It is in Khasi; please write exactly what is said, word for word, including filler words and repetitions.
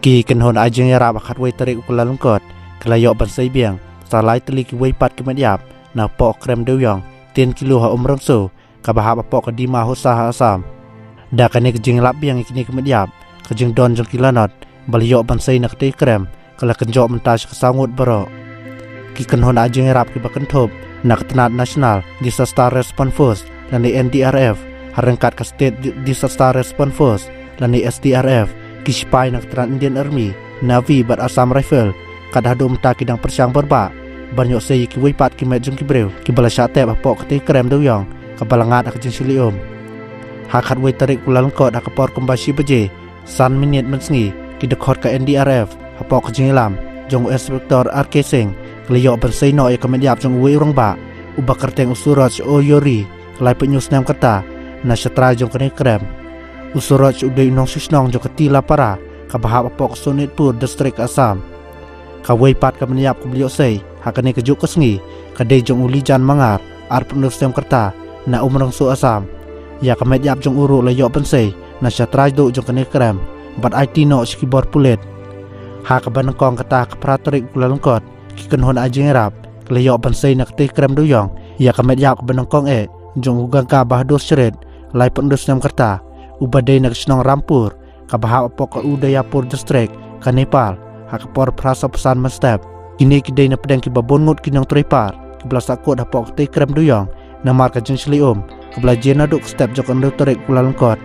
Ki kynhun ai jingïarap ha khatwei tarik u Kyllalyngkot ki la ïoh ban sei biang sa lai tylli kiwei pat ki met ïap na poh krem Dewiong, tien kilo ha Umrangso, kaba hap hapoh ka Dima Hasao ha Assam. Da kane ka jingïalap biang ïa kine ki met ïap, ka jingdon jong ki lanot ba la ïoh ban sei na katei ka krem ka la kynjoh mynta sha ka saw ngut baroh. Ki kynhun ai jingïarap kiba kynthup na ka tnat National Disaster Response Force lane N D R F, ha ryngkat ka State Di-, Disaster Response Force lane S D R F, ki sipai na ka tnat Indian Army, Navy bad Assam Rifle, kat haduh mynta ki dang pyrshang bor bha ban ïoh sei ïa kiwei pat ki met jong ki briew kiba la shah tep hapoh katei ka krem Dewiong kaba la ngat ha ka jingshylli um. Ha khatwei tarik u Kyllalyngkot ha ka por kumba shi baje san minit mynsngi, ki dkhot ka N D R F hapoh ka jingïalam jong u Inspector R K Singh ki la ïoh ban sei noh ïa ka met ïap jong uwei u rangbah uba kyrteng u Suraj Oyori, laiphew hynñiew snem ka rta, na shatrai jong kane ka krem. U Suraj u dei u nongshong shnong jong ka Tilapara, kaba hap hapoh ka Sonitpur District, Assam. Kawei pat ka met ïap kaba la ïoh sei ha kane kajuh ka sngi ka dei jong u Lijan Mangar, arphew hynriew snem ka rta, na Umrangso, Assam. Ïa ka met ïap jong u ruh la ïoh ban sei na shatrai duh jong kane ka krem bad aiti noh sha ki bor pulit. Ha kaba nyngkong kata, ha ka phra tarik u Kyllalyngkot, ki kynhun ai jingïarap ki la ïoh ban sei na katei ka krem Dewiong ïa ka met ïap kaba nyngkong eh jong u Ganga Bahadur Sharit, laiphew hynriew snem ka rta, uba dei na ka shnong Rampur, kaba hap hapoh ka Udaipur District, ka Nepal, ha ka por phra sawphew san mynstep. Kine ki dei na pdeng kiba bun ngut ki nongtrei par kiba la sahkut hapoh katei ka krem Dewiong namar ka jingshylli um kaba la jia naduh ka step jong ka hynriew tarik u Kyllalyngkot.